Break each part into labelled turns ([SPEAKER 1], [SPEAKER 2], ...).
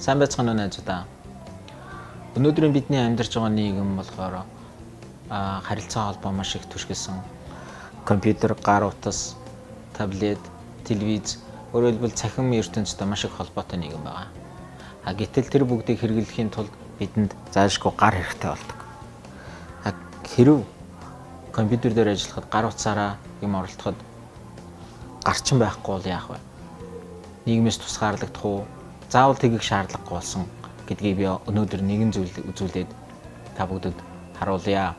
[SPEAKER 1] Сайн байцгаана уу найзуудаа. Өнөөдрийн бидний амьдарч байгаа нийгэм болохоор харилцаа холбоо маш их түшгэлсэн. Компьютер, гар утас, таблет, телевиз, өөрөөр хэлбэл цахим ертөнцтэй маш их холбоотой нийгэм байгаа. А гэтэл тэр бүгдийг хэрэглэхийн тулд бидэнд заашгүй гар хэрэгтэй болдог. А хэрв компьютер дээр ажиллахад гар утсаараа юм оролдоход гарчин байхгүй бол яах вэ? Нийгмээс тусгаарлагдах уу? Заавал тэгэх шаардлагагүй болсон гэдгийг би өнөөдөр нэгэн зүйл үзүүлээд та бүгдэд харуулъя.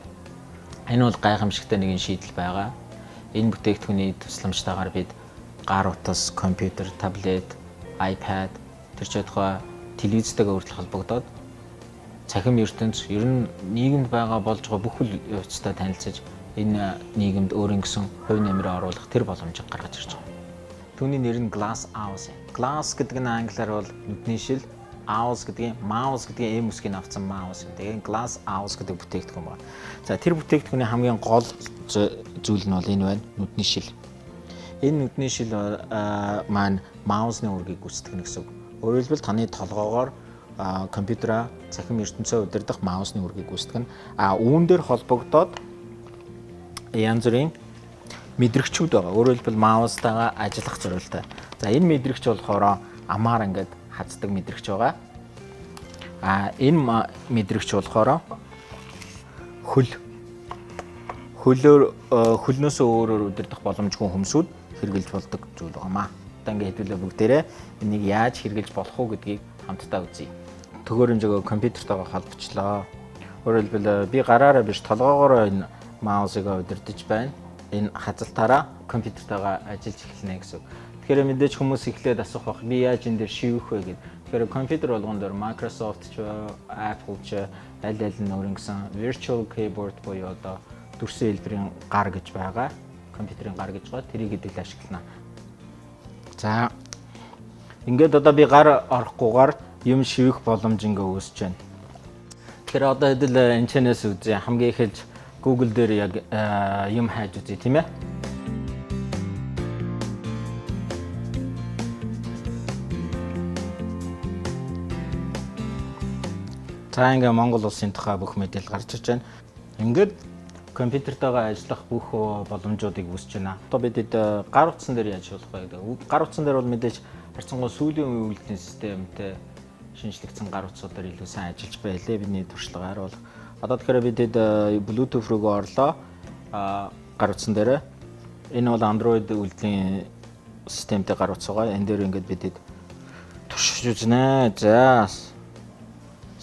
[SPEAKER 1] Энэ бол гайхамшигтай нэгэн шийдэл байгаа. Энэ бүтээгдэхүүний тусламжтайгаар бид гар утас, компьютер, таблет, iPad тэр ч байтугай телевизтэйгээ хүртэл холбогдоод цахим ертөнц ер нь нийгэмд байгаа болж байгаа бүх үйл явцтай танилцаж энэ нийгэмд өөрийн гэсэн хувь нэмрээ оруулах тэр боломжийг гаргаж ирж байгаа. Түүний нэр нь Glass House. Glass гэдэг нь англиар бол нүдний шил, House гэдгийн mouse гэдгийн M үсгийг авсан mouse. Тэгээ Glass House гэдэг бүтээгдэхүүн байна. За тэр бүтээгдэхүүний хамгийн гол зүйл нь бол энэ байна. Нүдний шил. Энэ нүдний шил маань маусны үүргийг гүйцэтгэх гэсэн үг. Өөрөөр хэлбэл таны толгоогоор компьютераа цахим ертөнцөө удирдах маусны үүргийг гүйцэтгэх нь. А үүн дээр холбогдоод янз бүрийн мэдрэгчүүд байгаа. Өөрөөр хэлбэл маустайгаа ажиллах зорилттой. За энэ мэдрэгч болохоор амаар ингээд хаздаг мэдрэгч байгаа. А энэ мэдрэгч болохоор хөл хөлөөр хөлнөөсөө өөрөөр удирдах боломжгүй хүмүүсүүд хэрэгжилж болдог зүйл байгаамаа. Одоо ингээд хэдүүлээ бүгдээрээ энийг яаж хэрэгжилж болох уу гэдгийг хамтдаа үзье. Төгөөрөмжөөгөө компьютертойгоо холбочлоо. Өөрөөр хэлбэл би гараараа биш толгоогоороо энэ маусыг удирдах байна. Энэ хазалтаараа компьютертойгоо ажиллаж эхэлнэ гэсэн. Тэгэхээр мэдээж хүмүүс эхлээд асуух бах би яаж энэ дээр шивэх вэ гэд. Тэгэхээр компьютер болгон дээр Microsoft ч Apple ч аль аль нь өөрийн гэсэн virtual keyboard буюу одоо дүрсэн хэлбэрийн гар гэж байгаа. Компьютерийн гар гэж байгаа. Тэрийг хэдэл ашиглана. За ингээд одоо би гар орохгүйгээр юм шивэх боломж ингээ үүсэж байна. Тэгэхээр одоо хэдэл энэ чэнэс үзье. Хамгийн эхэлж Google дээр яг юм хайж үзье тийм ээ. За ингээ Монгол улсын тухай бүх мэдээлэл гарч ирж байна. Ингээд компьютертойгоо ажиллах бүх боломжуудыг үүсэж байна. Одоо бид гар утсан дээр яаж болох вэ гэдэг. Гар утсан дээр бол мэдээж харьцангуй сүүлийн үеийн үйлдлийн системтэй шинжлэгдсэн гар утсуудаар илүү сайн ажиллаж байлээ. Бидний туршлагаар бол одоо тэгэхээр бид Bluetooth рүүгээ орлоо. Гар утсан дээр. Энэ бол Android үйлдлийн системтэй гар утас байгаа. Энэ дээр ингээд бид туршиж үзнэ. За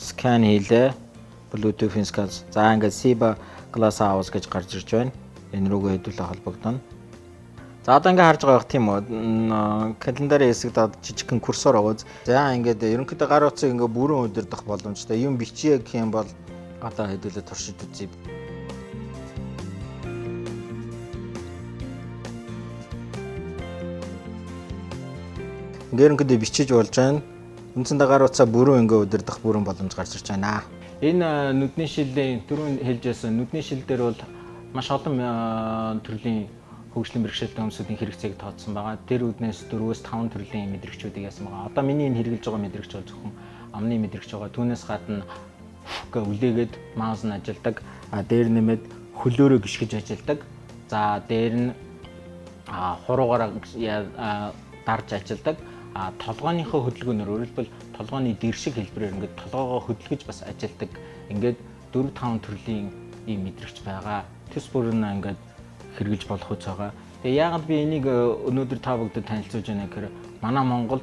[SPEAKER 1] скан хийлээ. Bluetooth-ийн скан. За ингээд Siba Glass House гэж гарч ирж байна. Энэ рүүгээ хэдүүлээ холбогдоно. За одоо ингээд харж байгаа бох тийм үү? Календарын хэсэгт жижигхэн курсор байгаа. За ингээд ерөнхийдөө гар утсыг ингээд бүрэн удирдах боломжтой. Юм бичье гэх юм бол одоо хэдүүлээ туршиж үзье. Ингээд ерөнхийдөө бичиж болж байна. Үндсэндээ гар утсаа бүрэн ингээ удирдах бүрэн боломж гарч ирж байна. Энэ нүдний шиллийн түрүүн хэлж байсан нүдний шил дээр бол маш олон төрлийн хөгжлийн бэрхшээлтэй хүмүүсийн хэрэгцээг тооцсон байгаа. Тэр үднээс 4-5 төрлийн мэдрэгчүүдийг яасан байгаа. Одоо миний энэ хэрэглэж байгаа мэдрэгч бол зөвхөн амны мэдрэгч байгаа. Түүнээс гадна гэ үлээгээд маус нь ажилладаг. А дээр нэмээд хөлөөрөө гიშгэж ажилладаг. За дээр нь хуруугаараа дарж ажилладаг. А толгойнхоо хөдөлгөөнөөр өөрөлдвөл толгойн дэр шиг хэлбэрээр ингээд толгоогоо хөдөлгөж бас ажилладаг. Ингээд 4-5 төрлийн ийм мэдрэгч байгаа. Төс бүр нь ингээд хэрэгжилж болох үс байгаа. Тэгээ яагаад би энийг өнөөдөр та бүгдэд танилцуулж байна гэхээр манай Монголд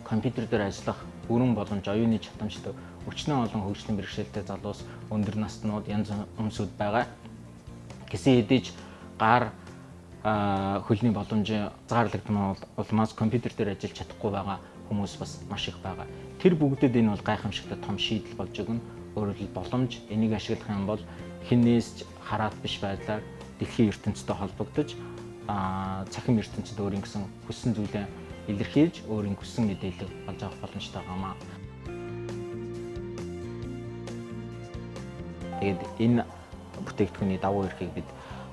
[SPEAKER 1] компьютер дээр ажиллах бүрэн боломж, оюуны чадамжтай өчнөө олон хөгжлийн бэрхшээлтэй залуус, өндөр наснууд, янз хүмүүсүүд байгаа. Гэсэн хэдий ч гар хөлний боломжийн хязгаарлагдмал улмаас компьютер дээр ажиллаж чадахгүй байгаа хүмүүс бас маш их байгаа. Тэр бүгдэд энэ бол гайхамшигтай том шийдэл болж өгнө. Өөрөөр хэлбэл боломж энийг ашиглах юм бол хинээс ч хараат биш байдлаар дэлхийн ертөнцтэй холбогдож цахим ертөнцид өөрийн гэсэн хүссэн зүйлээ илэрхийлж өөрийн хүссэн мэдээлэл олж авах боломжтой байгаамаа. Тэгээд энэ бүтээгдэхүүний давуу эрхийг бид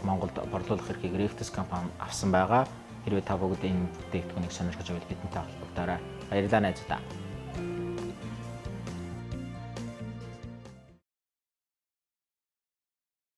[SPEAKER 1] Монголд борлуулах эрхийг Rectus компани авсан байгаа. Хэрвээ та бүгд энэ бүтээгдэхүүнийг сонирхож байвал бидэнтэй холбогдоорой. Баярлалаа найзуудаа.